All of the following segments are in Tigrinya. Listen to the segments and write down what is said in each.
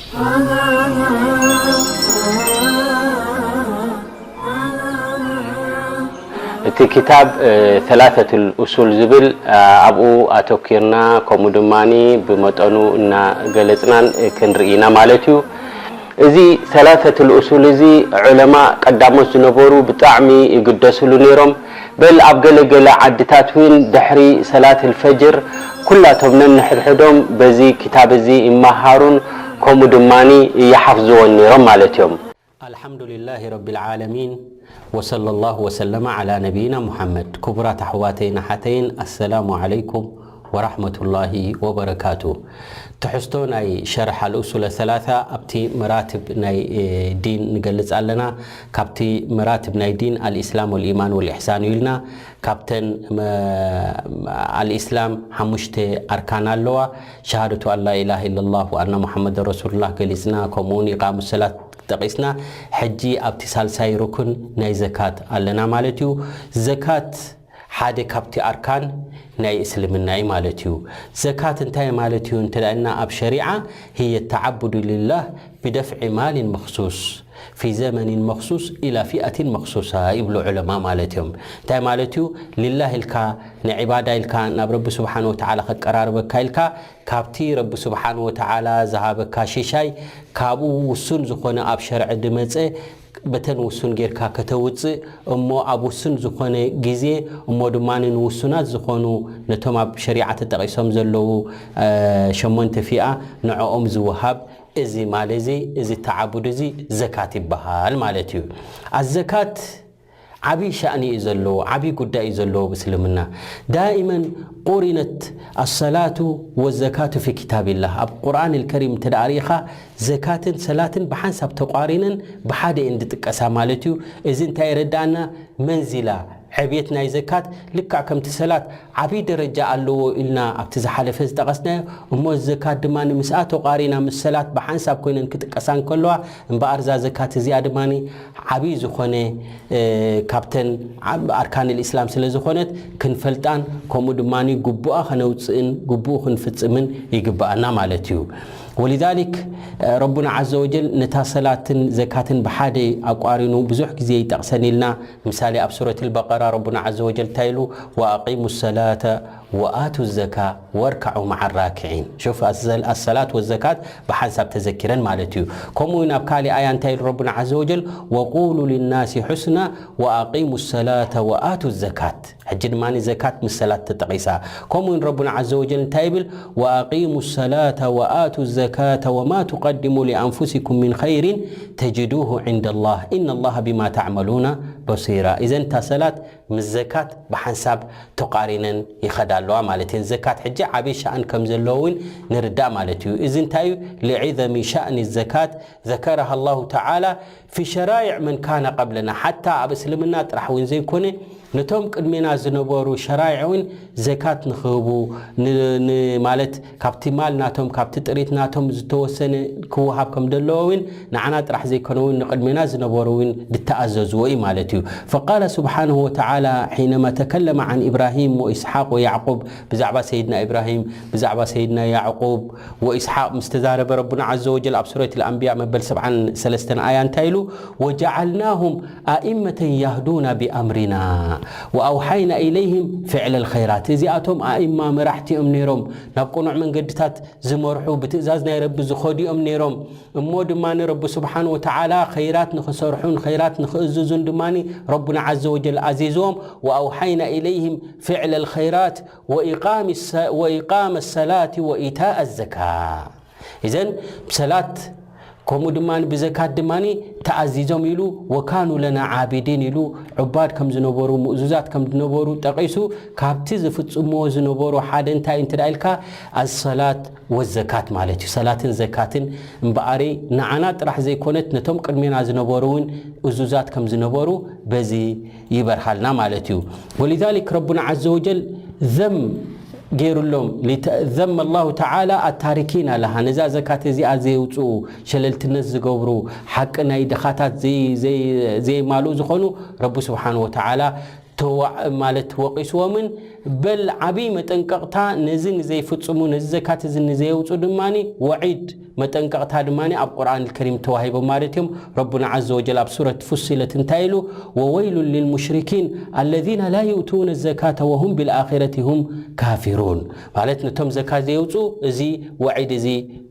እቲ ክታብ ሰላሰቱል ኡሱል ዝብል ኣብኡ ኣተኪርና፣ ከምኡ ድማ ብመጠኑ እናገለፅናን ክንርኢ ኢና ማለት እዩ። እዚ ሰላሰቱል ኡሱል እዚ ዑለማ ቀዳሞት ዝነበሩ ብጣዕሚ ይግደስሉ ነይሮም። በል ኣብ ገለ ገለ ዓድታት እውን ድሕሪ ሰላት ልፈጅር ኩላቶም ነንሕድሕዶም በዚ ክታብ እዚ ይመሃሩን ከምኡ ድማ ይሓፍዝዎን ነይሮም ማለት እዮም። ኣልሓምዱሊላሂ ረቢል ዓለሚን ወሰለላሁ ወሰለመ ዓላ ነቢይና ሙሓመድ። ክቡራት ኣሕዋተይን ኣሓተይን ኣሰላሙ ዓለይኩም ወራሕመቱላሂ ወበረካቱ። ትሕዝቶ ናይ ሸርሕ ኣልኡሱለ ሰላሳ ኣብቲ መራትብ ናይ ዲን ንገልጽ ኣለና። ካብቲ መራትብ ናይ ዲን ኣልኢስላም ወልኢማን ወልኢሕሳን እዩ ኢልና። ካብተን ኣልኢስላም ሓሙሽተ ኣርካን ኣለዋ። ሸሃደቱ ኣን ላኢላሃ ኢለላህ ወኣና ሙሓመድ ረሱሉላህ ገሊጽና፣ ከምኡውን ኢቃሙ ሰላት ጠቒስና። ሕጂ ኣብቲ ሳልሳይ ሩክን ናይ ዘካት ኣለና ማለት እዩ። ዘካት ሓደ ካብቲ ኣርካን ናይ እስልምና እዩ ማለት እዩ። ዘካት እንታይ ማለት እዩ እንተ ኢልና፣ ኣብ ሸሪዓ፣ هي التعبد لله بدفع مال مخصوص في زمن مخصوص إلى فئة مخصوصة ይብሉ ዑለማ ማለት እዮም። እንታይ ማለት እዩ? ሊላህ ኢልካ፣ ንዒባዳ ኢልካ፣ ናብ ረቢ ስብሓን ወተዓላ ከቀራርበካ ኢልካ፣ ካብቲ ረቢ ስብሓን ወተዓላ ዝሃበካ ሽሻይ፣ ካብኡ ውሱን ዝኾነ ኣብ ሸርዒ ድመፀ በተን ውሱን ጌርካ ከተውፅእ እሞ፣ ኣብ ውሱን ዝኾነ ግዜ እሞ ድማ ንውሱናት ዝኾኑ፣ ነቶም ኣብ ሸሪዓ ተጠቒሶም ዘለዉ ሸሞንተ ፊኣ ንዕኦም ዝወሃብ እዚ ማል እዚ፣ እዚ ተዓቡድ እዚ ዘካት ይበሃል ማለት እዩ። ኣዘካት ዓብዪ ሻእኒ እዩ ዘለዎ፣ ዓብዪ ጉዳይ እዩ ዘለዎ ብእስልምና። ዳኢመን ቁሪነት ኣሰላቱ ወዘካቱ ፊ ኪታቢላህ። ኣብ ቁርኣን ልከሪም እንተ ደኣ ርኢኻ፣ ዘካትን ሰላትን ብሓንሳብ ተቋሪነን ብሓደ እየን ዝጥቀሳ ማለት እዩ። እዚ እንታይ የረድኣና? መንዚላ፣ ዕብየት ናይ ዘካት ልክዕ ከምቲ ሰላት ዓብዪ ደረጃ ኣለዎ ኢልና ኣብቲ ዝሓለፈ ዝጠቐስናዮ፣ እሞ ዘካት ድማ ምስኣ ተቋሪና ምስ ሰላት ብሓንሳብ ኮይነን ክጥቀሳ እንከለዋ፣ እምበኣር እዛ ዘካት እዚኣ ድማ ዓብዪ ዝኾነ ካብተን ኣርካን ልእስላም ስለ ዝኾነት ክንፈልጣን ከምኡ ድማ ግቡኣ ከነውፅእን ግቡኡ ክንፍፅምን ይግብኣና ማለት እዩ። ወሊዛሊክ ረቡና ዓዘ ወጀል ነታ ሰላትን ዘካትን ብሓደ ኣቋሪኑ ብዙሕ ግዜ ይጠቕሰን ኢልና። ምሳሌ ኣብ ሱረት ልበቀራ ረቡና ዓዘ ወጀል እንታይ ኢሉ? ወኣቂሙ ሰላተ ወኣቱ ዘካ ወርካዑ መዓ ራኪዒን። ሹፍ፣ ኣሰል-፣ ኣሰላት ወዘካት ብሓንሳብ ተዘኪረን ማለት እዩ። ከምኡ እውን ኣብ ካሊእ ኣያ እንታይ ኢሉ ረቡና ዓዘ ወጀል? ወቁሉ ልናሲ ሑስና ወኣቂሙ ሰላተ ወኣቱ ዘካት። ሕጂ ድማ ዘካት ምስ ሰላት ተጠቒሳ። ከምኡ እውን ረቡና ዓዘ ወጀል እንታይ ይብል? ወኣቂሙ ሰላተ ወኣቱ ዘካተ ወማ ቱቀድሙ ሊኣንፉሲኩም ምን ኸይሪን ተጅዱሁ ዕንደ ላህ ኢነ ላህ ቢማ ተዕመሉና በሲራ። ኢዘን እታ ሰላት ምስ ዘካት ብሓንሳብ ተቋሪነን ይኸዳ ኣለዋ ማለት እየን። ዘካት ሕጂ ዓብዪ ሻእን ከም ዘለዎ እውን ንርዳእ ማለት እዩ። እዚ እንታይ እዩ? ልዒዘሚ ሻእኒ ዘካት ዘከረሃ ላሁ ተዓላ ፊ ሸራይዕ መን ካነ ቀብለና። ሓታ ኣብ እስልምና ጥራሕ እውን ዘይኮነ፣ ነቶም ቅድሜና ዝነበሩ ሸራይዕ እውን ዘካት ንኽህቡ፣ ን-፣ ን-፣ ማለት ካብቲ ማል ናቶም፣ ካብቲ ጥሪት ናቶም ዝተወሰነ ክወሃብ ከም ዘለዎ እውን ንዓና ጥራሕ ዘይኮነ እውን ንቅድሜና ዝነበሩ እውን ዝተኣዘዝዎ እዩ ማለት እዩ። ፈቃለ ስብሓንሁ ወተዓላ ሒነማ ተከለመ ዓን ኢብራሂም ወኢስሓቅ ወያዕቁብ፣ ብዛዕባ ሰይድና ኢብራሂም፣ ብዛዕባ ሰይድና ያዕቁብ ወኢስሓቅ ምስ ተዛረበ ረቡና ዓዘ ወጀል ኣብ ሱረት ልኣንብያ መበል ሰብዓን ሰለስተን ኣያ እንታይ ኢሉ? ወጀዓልናሁም ኣኢመተን ያህዱና ቢኣምሪና ወኣውሓይና ኢለይህም ፍዕለ ልኸይራት። እዚኣቶም ኣኢማ መራሕቲ እዮም ነይሮም፣ ናብ ቅኑዕ መንገድታት ዝመርሑ፣ ብትእዛዝ ናይ ረቢ ዝኸዱ እዮም ነይሮም። እሞ ድማ ረቢ ስብሓን ወተዓላ ኸይራት ንኽሰርሑን ኸይራት ንኽእዝዙን ድማ ረቡና ዓዘ ወጀል ኣዚዝዎም። ወኣውሓይና ኢለይህም ፍዕለ ልኸይራት ወኢቃሚ ሰ-፣ ወኢቃመ ሰላት ወኢታእ ዘካ። እዘን ብሰላት ከምኡ ድማ ብዘካት ድማ ተኣዚዞም ኢሉ፣ ወካኑ ለና ዓቢዲን ኢሉ፣ ዑባድ ከም ዝነበሩ፣ ምእዙዛት ከም ዝነበሩ ጠቒሱ፣ ካብቲ ዝፍጽምዎ ዝነበሩ ሓደ እንታይ እንተ ደኣ ኢልካ፣ ኣሰላት ወዘካት ማለት እዩ። ሰላትን ዘካትን እምበኣሪ ንዓና ጥራሕ ዘይኮነት፣ ነቶም ቅድሜና ዝነበሩ እውን እዙዛት ከም ዝነበሩ በዚ ይበርሃልና ማለት እዩ። ወሊዛሊክ ረቡና ዓዘ ወጀል ዘም ገይሩሎም፣ ሊተ-፣ ዘም ኣላሁ ተዓላ ኣታሪኪና ለሃ፣ ነዛ ዘካት እዚኣ ዘየውፅኡ፣ ሸለልትነት ዝገብሩ፣ ሓቂ ናይ ድኻታት ዘይ-፣ ዘይ-፣ ዘየማልኡ ዝኾኑ ረቢ ስብሓን ወተዓላ ተዋ-፣ ማለት ወቒስዎምን፣ በል ዓብዪ መጠንቀቕታ ነዚ ንዘይፍጽሙ፣ ነዚ ዘካት እዚ ንዘየውጹ ድማኒ ወዒድ፣ መጠንቀቕታ ድማኒ ኣብ ቁርኣን ከሪም ተዋሂቦም ማለት እዮም። ረቡና ዓዘ ወጀል ኣብ ሱረት ፉሲለት እንታይ ኢሉ? "ወወይሉን ሊልሙሽሪኪን ኣለዚነ ላ ዩእቱነ ዘካተ ወሁም ቢልኣኺረቲ ሁም ካፊሩን።" ማለት ነቶም ዘካት ዘየውጹ እዚ ወዒድ እዚ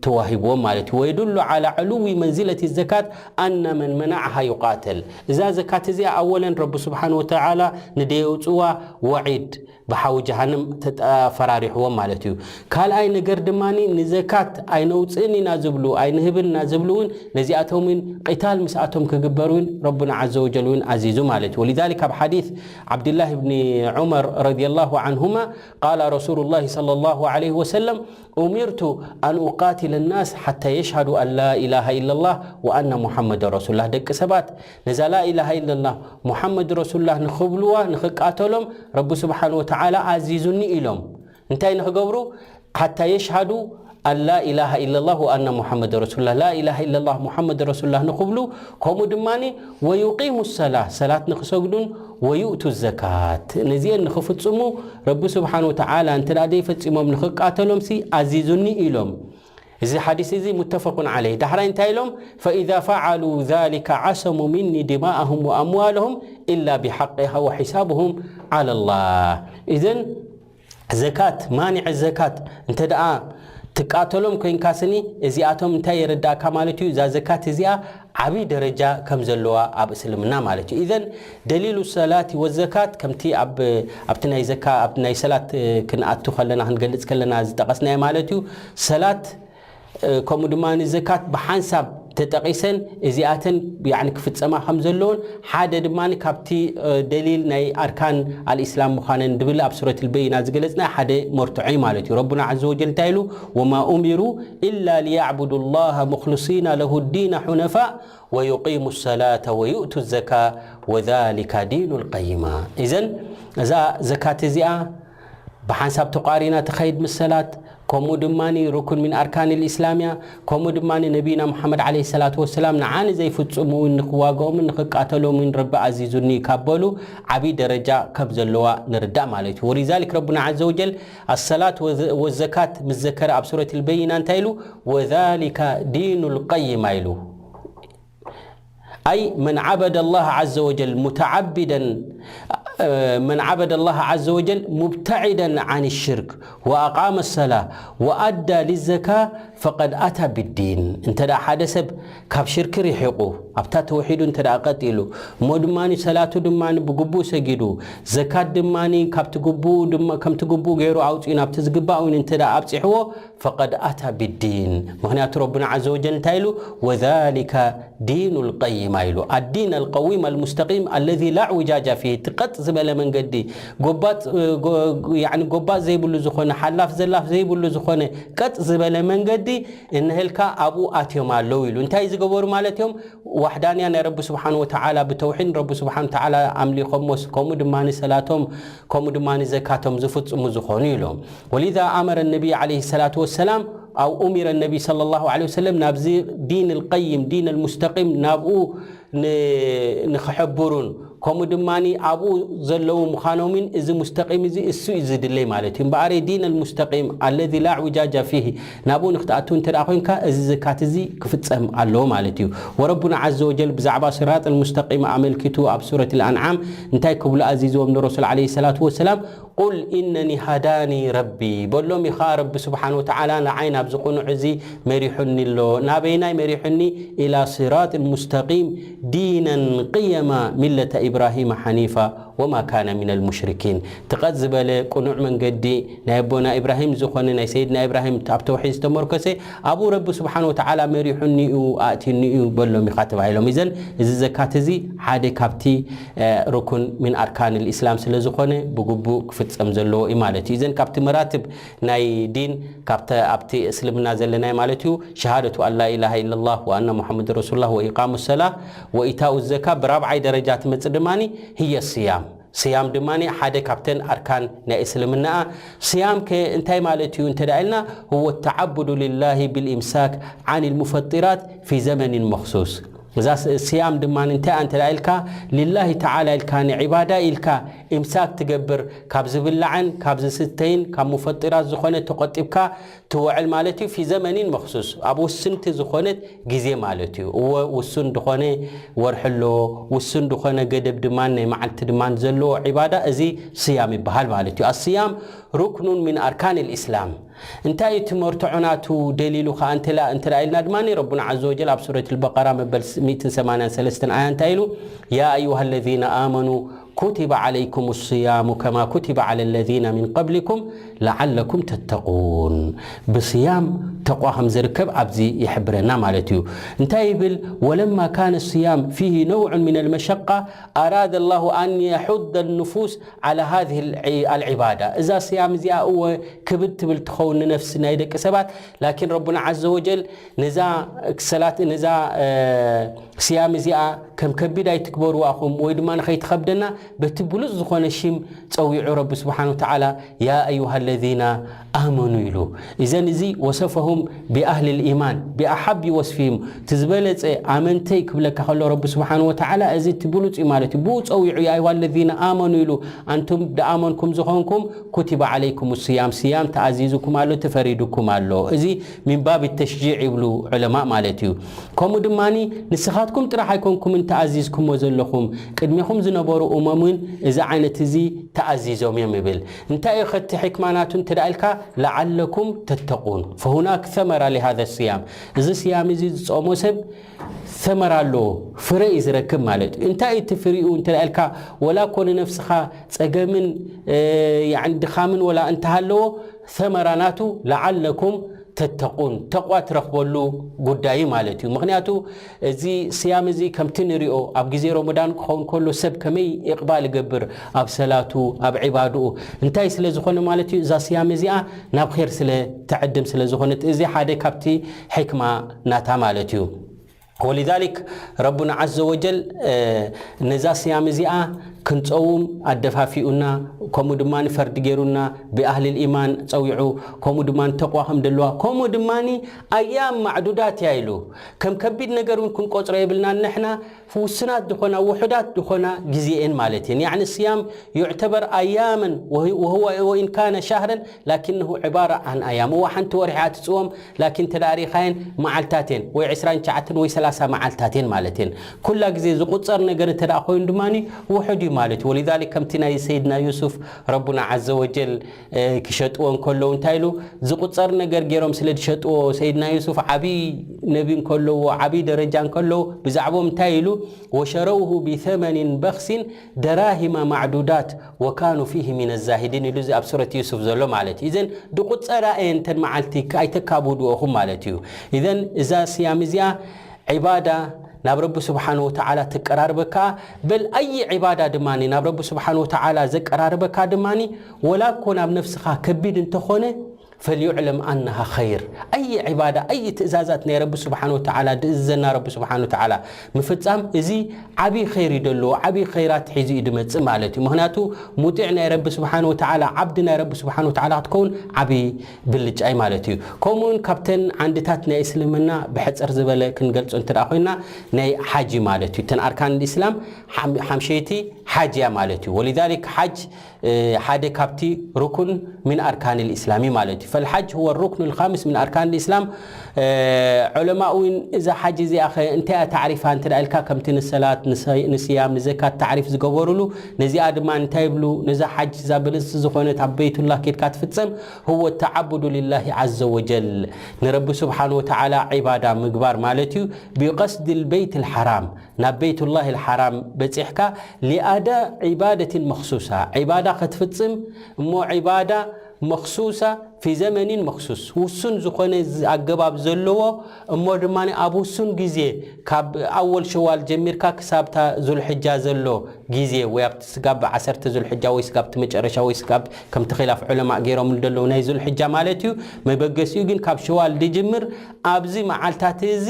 ተዋሂብዎም ማለት እዩ። ወየዱሉ ዓላ ዕሉዊ መንዚለቲ ዘካት ኣነ መን መናዓሃ ዩቃተል። እዛ ዘካት እዚኣ ኣወለን ረቢ ስብሓን ወተዓላ ንደየውፅዋ ወዒድ ብሓዊ ጀሃንም ተፈራሪሕዎም ማለት እዩ። ካልኣይ ነገር ድማ ንዘካት ኣይነውፅእን ኢና ዝብሉ ኣይንህብን ኢና ዝብሉ እውን ነዚኣቶም እውን ቂታል ምስኣቶም ክግበር እውን ረቡና ዓዘ ወጀል እውን ኣዚዙ ማለት እዩ። ወሊዛሊክ ኣብ ሓዲስ ዓብድላህ ብኒ ዑመር ረዲየላሁ ዓንሁማ ቃለ ረሱሉላሂ ሰለላሁ ዓለይሂ ወሰለም ኡሚርቱ ኣን ኡቃቲለ ናስ ሓታ የሽሃዱ ኣን ላ ኢላሃ ኢለላህ ወኣነ ሙሓመድ ረሱሉላህ። ደቂ ሰባት ነዛ ላ ኢላሃ ኢለላህ ሙሓመድ ረሱሉላህ ንኽብልዋ ንኽቃተሎም ረቢ ስብሓን ወተዓላ ኣዚዙኒ ኢሎም። እንታይ ንኽገብሩ? ሓታ የሽሃዱ ኣን ላ ኢላሃ ኢለላህ ወኣነ ሙሓመድ ረሱሉላህ። ላ ኢላሃ ኢለላህ ሙሓመድ ረሱሉላህ ንኽብሉ፣ ከምኡ ድማ ወዩቂሙ ሰላ፣ ሰላት ንኽሰግዱን ወዩእቱ ዘካት፣ ነዚአን ንኽፍጽሙ ረቢ ስብሓን ወተዓላ እንተ ደኣ ዘይፈጺሞም ንኽቃተሎምሲ ኣዚዙኒ ኢሎም። እዚ ሓዲስ እዚ ሙተፈቁን ዓለይህ። ዳሕራይ እንታይ ኢሎም? ፈኢዛ ፈዓሉ ዛሊከ ዓሰሙ ሚኒ ዲማኣሁም ወኣምዋለሁም ኢላ ቢሓቂሃ ወሒሳብሁም ዓለላህ። ኢዘን ዘካት፣ ማኒዕ ዘካት እንተ ደኣ ትቃተሎም ኮይንካ ስኒ፣ እዚኣቶም እንታይ የረዳእካ ማለት እዩ? እዛ ዘካት እዚኣ ዓብዪ ደረጃ ከም ዘለዋ ኣብ እስልምና ማለት እዩ። ኢዘን ደሊሉ ሰላቲ ወዘካት ከምቲ ኣብ፣ ኣብቲ ናይ ዘካ፣ ኣብ ናይ ሰላት፣ እ፣ ክንኣቱ ከለና፣ ክንገልጽ ከለና ዝጠቐስናዮ ማለት እዩ። ሰላት፣ እ፣ ከምኡ ድማ ዘካት ብሓንሳብ ተጠቒሰን እዚኣተን ያዕኒ ክፍጸማ ከም ዘለውን ሓደ ድማ ካብቲ፣ እ፣ ደሊል ናይ ኣርካን ኣልኢስላም ምዃነን ድብል ኣብ ሱረት ልበይና ዝገለጽና ሓደ መርትዖ እዩ ማለት እዩ። ረቡና ዓዘ ወጀል እንታይ ኢሉ? ወማ ኡሚሩ ኢላ ሊያዕቡዱ ላሃ ሙኽልሲና ለሁ ዲነ ሑነፋእ ወዩቂሙ ሰላተ ወዩእቱ ዘካ ወዛሊካ ዲኑ ልቀይማ። ኢዘን እዛ ዘካት እዚኣ ብሓንሳብ ተቋሪና ትኸይድ ምስ ሰላት፣ ከምኡ ድማ ሩኩን ሚን ኣርካን ልእስላም እያ። ከምኡ ድማ ነቢና ሙሓመድ ዓለይሂ ሰላቱ ወሰላም ንዓ ንዘይፍጽሙ እውን ንኽዋግኦምን ንኽቃተሎም እውን ረቢ ኣዚዙኒ ካብ በሉ ዓብዪ ደረጃ ከም ዘለዋ ንርዳእ ማለት እዩ። ወሊዛሊክ ረቡና ዓዘ ወጀል ኣሰላት ወዘ-፣ ወዘካት ምስ ዘከረ ኣብ ሱረት ልበይና እንታይ ኢሉ? ወዛሊካ ዲኑ ልቀይማ ኢሉ። أي من عبد الله عز وجل متعبدا، من عبد الله عز وجل مبتعدا عن الشرك وأقام الصلاة وأدى للزكاة فقد أتى بالدين. እንተ ደኣ ሓደ ሰብ ካብ ሽርክ ርሒቑ ኣብታ ተውሒዱ እንተ ደኣ ቀጢሉ እሞ ድማ ሰላቱ ድማ ብግቡእ ሰጊዱ ዘካት ድማ ካብቲ ግቡእ ድማ ከምቲ ግቡእ ገይሩ ኣውፂኡ ናብቲ ዝግባእ እውን እንተ ደኣ ኣብፂሕዎ ፈቀድ ኣታ ቢዲን። ምኽንያቱ ረቡና ዓዘ ወጀል እንታይ ኢሉ? ወዛሊከ ዲኑ ልቀይማ ኢሉ። ኣዲን ኣልቀዊም ኣልሙስተቂም ኣለዚ ላ ዕውጃጃ ፊህ፣ እቲ ቀጥ ዝበለ መንገዲ፣ ጎባጥ፣ ጎ-፣ ያዕኒ ጎባጥ ዘይብሉ ዝኾነ፣ ሓላፍ ዘላፍ ዘይብሉ ዝኾነ ቀጥ ዝበለ መንገዲ እንህልካ ኣብኡ ኣትዮም ኣለዉ ኢሉ። እንታይ ዝገበሩ ማለት እዮም? ዋሕዳንያ ናይ ረቢ ስብሓን ወተዓላ ብተውሒድ ረቢ ስብሓን ወተዓላ ኣምሊኾሞስ፣ ከምኡ ድማ ሰላቶም፣ ከምኡ ድማ ዘካቶም ዝፍጽሙ ዝኾኑ ኢሎም። ወሊዛ ኣመረ ነቢ ዓለይሂ ሰላቱ ወሰላም፣ ኣው ኡሚረ ነቢ ሰለላሁ ዓለይሂ ወሰለም ናብዚ ዲን ልቀይም፣ ዲን ልሙስተቂም ናብኡ ን-፣ ንኽሕብሩን ከምኡ ድማ ኣብኡ ዘለዉ ምዃኖምን እዚ ሙስተቂም እዚ እሱ እዩ ዝድለይ ማለት እዩ። እምበኣረይ ዲን ልሙስተቂም ኣለዚ ላ ዕውጃጃ ፊሂ ናብኡ ንክትኣቱ እንተ ደኣ ኮይንካ እዚ ዘካት እዚ ክፍጸም ኣለዎ ማለት እዩ። ወረቡና ዓዘ ወጀል ብዛዕባ ሲራጥ ልሙስተቂም ኣመልኪቱ ኣብ ሱረት ልኣንዓም እንታይ ክብሉ ኣዚዝዎም ንረሱል ዓለይሂ ሰላቱ ወሰላም? ቁል ኢነኒ ሃዳኒ ረቢ፣ በሎም ኢኻ ረቢ ስብሓን ወተዓላ ንዓይ ናብዚ ቁኑዕ እዚ መሪሑኒ ኣሎ። ናበይናይ መሪሑኒ? ኢላ ሲራጥ ሙስተቂም ዲነን ቅየማ ሚለተ ኢብራሂም ሓኒፋ ወማ ካነ ሚነል ሙሽሪኪን። ትቐጥ ዝበለ ቅኑዕ መንገዲ ናይ ኣቦና ኢብራሂም ዝኾነ ናይ ሰይድና ኢብራሂም ኣብ ተውሒድ ዝተመርኮሰ ኣብኡ ረቢ ስብሓን ወተዓላ መሪሑኒ እዩ ኣእትዩኒ እዩ በሎም ኢኻ ተባሂሎም። ኢዘን እዚ ዘካት እዚ ሓደ ካብቲ እ፣ ሩኩን ሚን ኣርካን ልኢስላም ስለ ዝኾነ ብግቡእ ክፍጸም ዘለዎ እዩ ማለት እዩ። እዘን ካብቲ መራትብ ናይ ዲን ካብተ-፣ ኣብቲ እስልምና ዘለናይ ማለት እዩ ሸሃደቱ ኣን ላ ኢላሃ ኢለላህ ወኣና ሙሐመድ ረሱሉላህ ወኢቃሙ ሰላ ወኢታኡ ዘካ ብራብዓይ ደረጃ ትመጽእ ድማ ህየ ስያም። ስያም ድማ ሓደ ካብተን ኣርካን ናይ እስልምና። ስያም ከ እንታይ ማለት እዩ እንተ ደኣ ኢልና፣ هو التعبد لله بالإمساك عن المفطرات في زمن مخصوص። እዛ ስ-፣ ስያም ድማ እንታይ እንተ ኢልካ፣ ሊላሂ ተዓላ ኢልካ፣ ንዒባዳ ኢልካ ኢምሳክ ትገብር፣ ካብ ዝብላዕን ካብ ዝስተይን ካብ ሙፈጢራት ዝኾነ ተቆጢብካ ትውዕል ማለት እዩ። ፊ ዘመኒን መኽሱስ፣ ኣብ ውስንቲ ዝኾነት ግዜ ማለት እዩ። እወ፣ ውሱን ዝኾነ ወርሒ ኣሎ፣ ውሱን ዝኾነ ገደብ ድማ ናይ መዓልቲ ድማ ዘለዎ ዒባዳ፣ እዚ ስያም ይበሃል ማለት እዩ። ኣስያም ሩክኑን ሚን ኣርካን ልእስላም። እንታይ እዩ እቲ መርትዖ ናቱ ደሊሉ ከኣ እንተ ኢልና ድማ፣ ረቡና ዓዘ ወጀል ኣብ ሱረት ልበቀራ መበል ሚእትን ሰማንያን ሰለስተን ኣያ እንታይ ኢሉ? ያ ኣዩሃ ለዚነ ኣመኑ ኩቲበ ዓለይኩም ስያሙ ከማ ኩቲበ ዓለ ለዚነ ሚን ቀብሊኩም ለዓለኩም ተተቁን። ብስያም ተቋ ከም ዝርከብ ኣብዚ ይሕብረና ማለት እዩ። እንታይ ይብል? ወለማ ካነ ስያም ፊሂ ነውዑን ሚን ልመሸቃ ኣራደ ላሁ ኣን የሑደ ንፉስ ዓላ ሃዚህ ኣልዒባዳ። እዛ ስያም እዚኣ እወ ክብድ ትብል ትኸውን ንነፍሲ ናይ ደቂ ሰባት፣ ላኪን ረቡና ዓዘ ወጀል ነዛ ሰላት፣ ነዛ፣ እ፣ ስያም እዚኣ ከም ከቢድ ኣይትግበርዋ ኢኹም፣ ወይ ድማ ንኸይትኸብደና በቲ ብሉጽ ዝኾነ ሽም ጸዊዑ ረቢ ስብሓን ወተዓላ፣ ያ ኣዩሃ ለዚና ኣመኑ ኢሉ። እዘን እዚ ወሰፈሁም ብኣህሊ ልኢማን ብኣሓቢ ወስፊሂም፣ እቲ ዝበለጸ ኣመንተይ ክብለካ ከሎ ረቢ ስብሓን ወተዓላ እዚ እቲ ብሉጽ እዩ ማለት እዩ። ብኡ ጸዊዑ፣ ያ ኣዩሃ ለዚና ኣመኑ ኢሉ፣ ኣንቱም ደኣመንኩም ዝኾንኩም ኩቲበ ዓለይኩም ስያም፣ ስያም ተኣዚዙኩም ኣሎ፣ ተፈሪዱኩም ኣሎ። እዚ ሚን ባብ ተሽጂዕ ይብሉ ዑለማእ ማለት እዩ። ከምኡ ድማኒ ንስኻትኩም ጥራሕ ኣይኮንኩምን ተኣዚዝኩሞ ዘለኹም፣ ቅድሜኹም ዝነበሩ እመም እውን እዚ ዓይነት እዚ ተኣዚዞም እዮም ይብል። እንታይ እዩ ከቲ ሕክማ ናቱ እንተ ደኣ ኢልካ፣ ለዓለኩም ተተቁን። ፈሁናክ ሰመራ ሊሃዘ ስያም። እዚ ስያም እዚ ዝጾሞ ሰብ ሰመራ ኣለዎ፣ ፍረ እዩ ዝረክብ ማለት እዩ። እንታይ እዩ እቲ ፍሪኡ እንተ ደኣ ኢልካ፣ ወላ እኮ ንነፍስኻ ጸገምን፣ እ፣ ያዕኒ ድኻምን ወላ እንተሃለዎ፣ ሰመራ ናቱ ለዓለኩም ተተቁን፣ ተቕዋ ትረኽበሉ ጉዳይ ማለት እዩ። ምኽንያቱ እዚ ስያም እዚ ከምቲ ንሪኦ ኣብ ግዜ ረመዳን ክኸውን ከሎ ሰብ ከመይ ኢቕባል ይገብር ኣብ ሰላቱ፣ ኣብ ዒባድኡ፣ እንታይ ስለ ዝኾነ ማለት እዩ። እዛ ስያም እዚኣ ናብ ኼር ስለ ትዕድም ስለ ዝኾነት፣ እዚ ሓደ ካብቲ ሕክማ ናታ ማለት እዩ። ወሊዛሊክ ረቡና ዓዘ ወጀል፣ እ፣ ነዛ ስያም እዚኣ ክንጸውም ኣደፋፊኡና፣ ከምኡ ድማ ፈርዲ ገይሩና፣ ብኣህሊ ልኢማን ጸዊዑ፣ ከምኡ ድማ ተቕዋ ከም ደለዋ፣ ከምኡ ድማ ኣያም ማዕዱዳት እያ ኢሉ። ከም ከቢድ ነገር እውን ክንቆጽሮ የብልናን። ንሕና ውሱናት ዝኾና፣ ውሑዳት ዝኾና ግዜ እየን ማለት እየን። ያዕኒ ስያም ዩዕተበር ኣያመን ወህ-፣ ወሁወ ወኢን ካነ ሻህረን ላኪነሁ ዕባራ ኣን ኣያም። እዋ ሓንቲ ወርሒ እያ ትጽወም፣ ላኪን እንተ ደኣ ርኢኻየን መዓልታት እየን፣ ወይ ዕስራን ትሽዓተን ወይ ሰላሳ መዓልታት እየን ማለት እየን። ኩላ ግዜ ዝቁጸር ነገር እንተ ደኣ ኮይኑ ድማ ውሑድ እዩ ማለት እዩ። ወሊዛሊክ ከምቲ ናይ ሰይድና ዩሱፍ ረቡና ዓዘ ወጀል፣ እ፣ ክሸጥዎ እንከለዉ እንታይ ኢሉ? ዝቁጸር ነገር ገይሮም ስለ ዝሸጥዎ፣ ሰይድና ዩሱፍ ዓብዪ ነቢ እንከለዎ፣ ዓብዪ ደረጃ እንከለዎ፣ ብዛዕባኦም እንታይ ኢሉ? ወሸረውሁ ቢሰመኒን በኽሲን ደራሂማ ማዕዱዳት ወካኑ ፊሂ ሚነ ዛሂዲን ኢሉ፣ እዚ ኣብ ሱረት ዩሱፍ ዘሎ ማለት እዩ። እዘን ድቁጸራ እየን እተን መዓልቲ፣ ኣይተካብድዎ ኢኹም ማለት እዩ። እዘን እዛ ስያም እዚኣ ዒባዳ ናብ ረቢ ስብሓን ወተዓላ ትቀራርበካ። በል ኣይ ዒባዳ ድማ ናብ ረቢ ስብሓን ወተዓላ ዘቀራርበካ ድማ፣ ወላ እኮ ናብ ነፍስኻ ከቢድ እንተኾነ፣ ፈልዩዕለም ኣነሃ ኸይር። ኣይ ዒባዳ፣ ኣይ ትእዛዛት ናይ ረቢ ስብሓን ወተዓላ፣ ድእዝዘና ረቢ ስብሓን ወተዓላ ምፍጻም፣ እዚ ዓብዪ ኸይር እዩ ደለዎ፣ ዓብዪ ኸይራት ሒዙ እዩ ድመጽእ ማለት እዩ። ምኽንያቱ ሙጢዕ ናይ ረቢ ስብሓን ወተዓላ፣ ዓብዲ ናይ ረቢ ስብሓን ወተዓላ ክትከውን ዓብዪ ብልጫ እዩ ማለት እዩ። ከምኡውን ካብተን ዓንድታት ናይ እስልምና ብሕጽር ዝበለ ክንገልጾ እንተ ደኣ ኮይና፣ ናይ ሓጂ ማለት እዩ። እተን ኣርካን ኢስላም ሓም-፣ ሓምሸይቲ ሓጅ እያ ማለት እዩ። ወሊዛሊክ ሓጅ፣ እ፣ ሓደ ካብቲ ሩኩን ሚን ኣርካን ልእስላም እዩ ማለት እዩ። ፈልሓጅ ሁወ ሩክኑ ልኻምስ ሚን ኣርካን ልእስላም። እ፣ ዑለማ እውን እዛ ሓጅ እዚኣ ኸ እንታይ እያ ታዕሪፋ እንተ ደኣ ኢልካ፣ ከምቲ ንሰላት፣ ንሰ-፣ ንስያም፣ ንዘካት ታዕሪፍ ዝገበሩሉ፣ ነዚኣ ድማ እንታይ ይብሉ? ነዛ ሓጅ እዛ ብልጽቲ ዝኾነት ኣብ በይቱላህ ኬድካ ትፍጸም፣ ሁወ ተዓቡዱ ሊላሂ ዓዘ ወጀል፣ ንረቢ ስብሓን ወተዓላ ዒባዳ ምግባር ማለት እዩ። ቢቀስዲ ልበይት ልሓራም፣ ናብ በይቱላህ ልሓራም በጺሕካ፣ ሊኣዳ ዒባደትን መኽሱሳ፣ ዒባዳ ከትፍጽም እሞ፣ ዒባዳ መኽሱሳ ፊ ዘመኒን መኽሱስ፣ ውሱን ዝኾነ ዝ-፣ ኣገባብ ዘለዎ እሞ ድማ ኣብ ውሱን ግዜ፣ ካብ ኣወል ሸዋል ጀሚርካ ክሳብታ ዙልሕጃ ዘሎ ግዜ፣ ወይ ኣብቲ ስጋብ ዓሰርተ ዙልሕጃ ወይ ስጋብ እቲ መጨረሻ ወይ ስጋብ ከምቲ ኺላፍ ዑለማእ ገይሮም ዘለዉ ናይ ዙልሕጃ ማለት እዩ። መበገሲኡ ግን ካብ ሸዋል ድጅምር ኣብዚ መዓልታት እዚ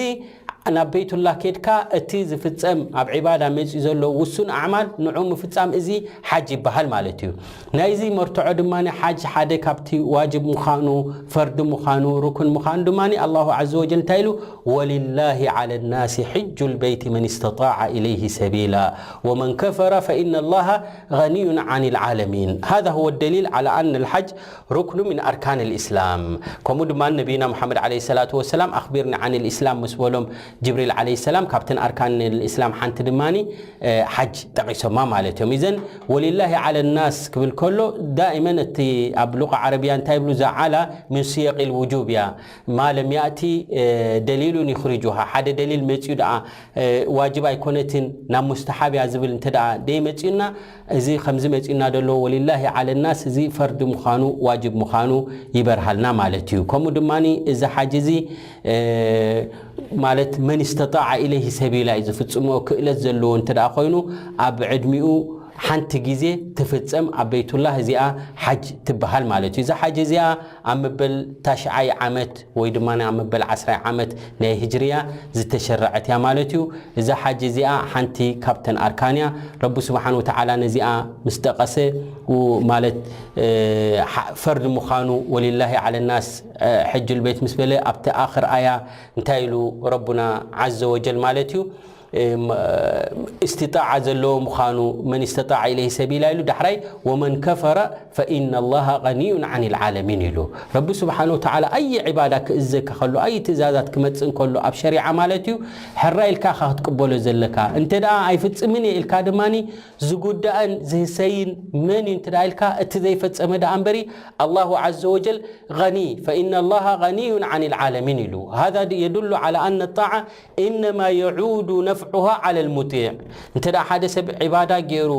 ናብ ቤቱላህ ኬድካ እቲ ዝፍጸም ኣብ ዒባዳ መጺኡ ዘሎ ውሱን ኣዕማል ንዑ ምፍጻም እዚ ሓጅ ይበሃል ማለት እዩ። ናይዚ መርትዖ ድማ ሓጅ ሓደ ካብቲ ዋጅብ ምዃኑ፣ ፈርዲ ምዃኑ፣ ሩክን ምዃኑ ድማ ኣላሁ ዐዘ ወጀል እንታይ ኢሉ? ولله على الناس حج البيت من استطاع إليه سبيلا ومن كفر فإن الله غني عن العالمين. هذا هو الدليل على أن الحج ركن من أركان الإسلام. ከምኡ ድማ ነቢና ሙሓመድ ዓለይሂ ሰላቱ ወሰላም أخبرني عن الإسلام ምስ በሎም ጅብሪል ዓለይሂ ሰላም ካብተን ኣርካን ልእስላም ሓንቲ ድማ ሓጅ ጠቒሶማ ማለት እዮም። إذن ولله على الناس ክብል ከሎ ዳኢመን እቲ ኣብ ሉቃ ዓረብያ እንታይ ይብሉ? እዛ على من صيغ الوجوب እያ. ما لم يأت دليل يخرجها ሓደ ደሊል መፂኡ ደኣ ዋጅብ ኣይኮነትን ናብ ሙስተሓብ እያ ዝብል እንተ ደኣ ደይመፂኡና እዚ ከምዚ መፂኡና ዘሎ ولله على الناس እዚ ፈርዲ ምዃኑ ዋጅብ ምዃኑ ይበርሃልና ማለት እዩ። ከምኡ ድማ እዚ ሓጅ እዚ ማለት من استطاع إليه سبيلا እዩ ዝፍፅሞ ክእለት ዘለዎ እንተ ደኣ ኮይኑ ኣብ ዕድሚኡ ሓንቲ ግዜ ትፍፀም ኣብ ቤቱላህ እዚኣ ሓጅ ትበሃል ማለት እዩ። እዛ ሓጅ እዚኣ ኣብ መበል ታሽዓይ ዓመት ወይ ድማ ኣብ መበል ዓስራይ ዓመት ናይ ህጅርያ ዝተሸረዐት እያ ማለት እዩ። እዛ ሓጅ እዚኣ ሓንቲ ካብተን ኣርካን እያ። ረቢ ስብሓን ወተዓላ ነዚኣ ምስ ጠቐሰ ማለት ፈርድ ምዃኑ ولله على الناس حج البيت ምስ በለ ኣብቲ ኣኽር ኣያ እንታይ ኢሉ ረቡና ዓዘ ወጀል ማለት እዩ? እስትጣዓ ዘለዎ ምዃኑ መን እስተጣዓ ኢለይሂ ሰቢላ ኢሉ ዳሕራይ ወመን ከፈረ ፈኢነ ላሃ ገኒዩን ዓኒል ዓለሚን ኢሉ። ረቢ ስብሓን ወተዓላ ኣይ ዒባዳ ክእዘካ ከሎ ኣይ ትእዛዛት ክመፅእ እንከሎ ኣብ ሸሪዓ ማለት እዩ ሕራ ኢልካ ኢኻ ክትቅበሎ ዘለካ። እንተ ደኣ ኣይፍፅምን እየ ኢልካ ድማኒ ዝጉዳእን ዝህሰይን መን እዩ እንተ ደኣ ኢልካ እቲ ዘይፈፀመ ደኣ እምበሪ ኣላሁ ዓዘ ወጀል ገኒ ፈኢነ ላሃ ገኒዩን ዓኒል ዓለሚን ኢሉ። ሃዛ የዱሉ ዓላ ኣነ ጣዓ ኢነማ የዑዱ ነፍዑሃ ዓለል ሙጢዕ። እንተ ደኣ ሓደ ሰብ ዒባዳ ገይሩ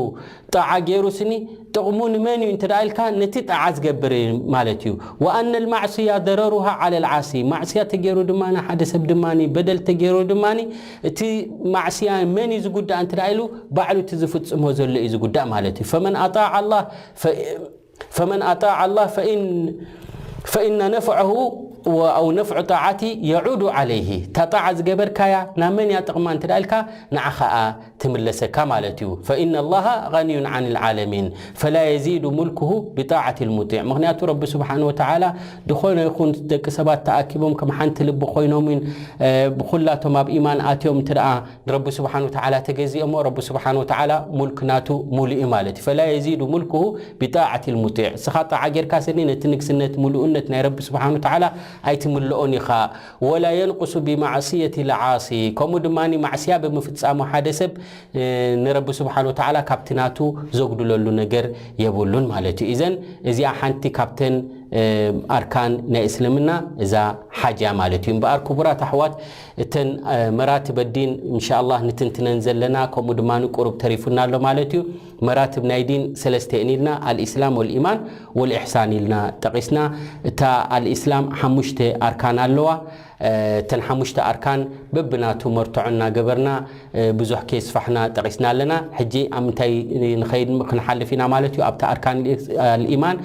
ጣዓ ገይሩ ስኒ ጥቕሙ ንመን እዩ እንተ ደኣ ኢልካ ነቲ ጣዓ ዝገብር ማለት እዩ። ወኣነል ማዕስያ ደረሩሃ ዓለል ዓሲ። ማዕስያ ተገይሩ ድማ ንሓደ ሰብ ድማ በደል ተገይሩ ድማ እቲ ማዕስያ መን እዩ ዝጉዳእ እንተ ደኣ ኢሉ ባዕሉ እቲ ዝፍጽሞ ዘሎ እዩ ዝጉዳእ ማለት እዩ። ፈመን ኣጣዓ ኣላህ ፈ- ፈመን ኣጣዓ ኣላህ ፈኢን ፈኢነ ነፍዐሁ ወ- ኣው ነፍዑ ጣዓቲ የዑዱ ዓለይሂ። እታ ጣዓ ዝገበርካያ ናብ መን እያ ጥቕማ እንተ ደኣ ኢልካ ንዓኻ እያ ትምለሰካ ማለት እዩ። ፈኢነ ላሃ ገኒዩን ዓኒል ዓለሚን ፈላ የዚዱ ሙልኩሁ ብጣዓት ልሙጢዕ። ምኽንያቱ ረቢ ስብሓን ወተዓላ ዝኾነ ይኹን ደቂ ሰባት ተኣኪቦም ከም ሓንቲ ልቢ ኮይኖምን ብኩላቶም ኣብ ኢማን ኣትዮም እንተ ደኣ ንረቢ ስብሓን ወተዓላ ተገዚኦሞ ረቢ ስብሓን ወተዓላ ሙልክ ናቱ ሙሉእ እዩ ማለት እዩ። ፈላ የዚዱ ሙልኩሁ ብጣዓት ልሙጢዕ። እስኻ ጣዓ ጌርካ ስኒ ነቲ ንግስነት ሙሉእነት ናይ ረቢ ስብሓን ወተዓላ ኣይትምልኦን ኢኻ። ወላ የንቁሱ ብማዕስየት ልዓሲ። ከምኡ ድማ ማዕስያ ብምፍጻሙ ሓደ ሰብ ንረቢ ስብሓን ወተዓላ ካብቲ ናቱ ዘጉድለሉ ነገር የብሉን ማለት እዩ። እዘን እዚኣ ሓንቲ ካብተን ኣርካን ናይ እስልምና እዛ ሓጅ እያ ማለት እዩ። እምበኣር ክቡራት ኣሕዋት እተን መራትብ ኣዲን እንሻ ኣላህ ንትንትነን ዘለና ከምኡ ድማ ቁሩብ ተሪፉና ኣሎ ማለት እዩ። መራትብ ናይ ዲን ሰለስተ እየን ኢልና ኣልእስላም ወልኢማን ወልእሕሳን ኢልና ጠቒስና። እታ ኣልእስላም ሓሙሽተ ኣርካን ኣለዋ። እተን ሓሙሽተ ኣርካን በብናቱ መርትዖ እናገበርና ብዙሕ ከየስፋሕና ጠቒስና ኣለና። ሕጂ ኣብ ምንታይ ንኸይድ ክንሓልፍ ኢና ማለት እዩ? ኣብቲ ኣርካን ልኢማን።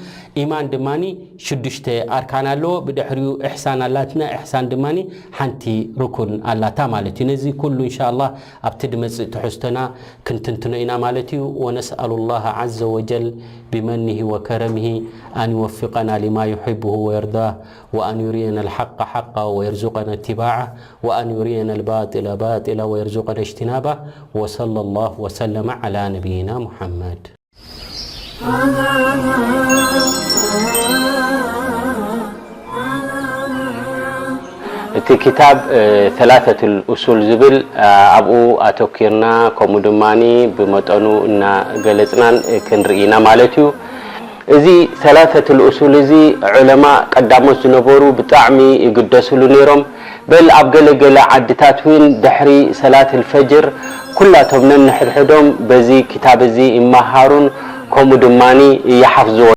ኢማን ድማኒ ሽዱሽተ ኣርካን ኣለዎ። ብድሕሪኡ እሕሳን ኣላትና። እሕሳን ድማኒ ሓንቲ ርኩን ኣላታ ማለት እዩ። ነዚ ኩሉ እንሻ ኣላህ ኣብቲ ድመፅእ ትሕዝቶና ክንትንትኖ ኢና ማለት እዩ። ወነስኣሉ ላህ ዓዘ ወጀል ብመኒሂ ወከረሚሂ ኣን ይወፊቀና ሊማ ዩሕብሁ ወየርዳህ وأن يرينا الحق حقا ويرزقنا اتباعه وأن يرينا الباطل باطلا ويرزقنا اجتنابه وصلى الله وسلم على نبينا محمد. እቲ ክታብ ሰላሰቱል ኡሱል ዝብል ኣብኡ ኣተኪርና ከምኡ ድማ ብመጠኑ እናገለፅናን ክንርኢ ኢና ማለት እዩ። እዚ ሰላሰቱል ኡሱል እዚ ዑለማ ቀዳሞት ዝነበሩ ብጣዕሚ ይግደስሉ ነይሮም። በል ኣብ ገለ ገለ ዓድታት እውን ድሕሪ ሰላት ልፈጅር ኩላቶም ነንሕድሕዶም በዚ ክታብ እዚ ይመሃሩን ከምኡ ድማ ይሓፍዝዎ።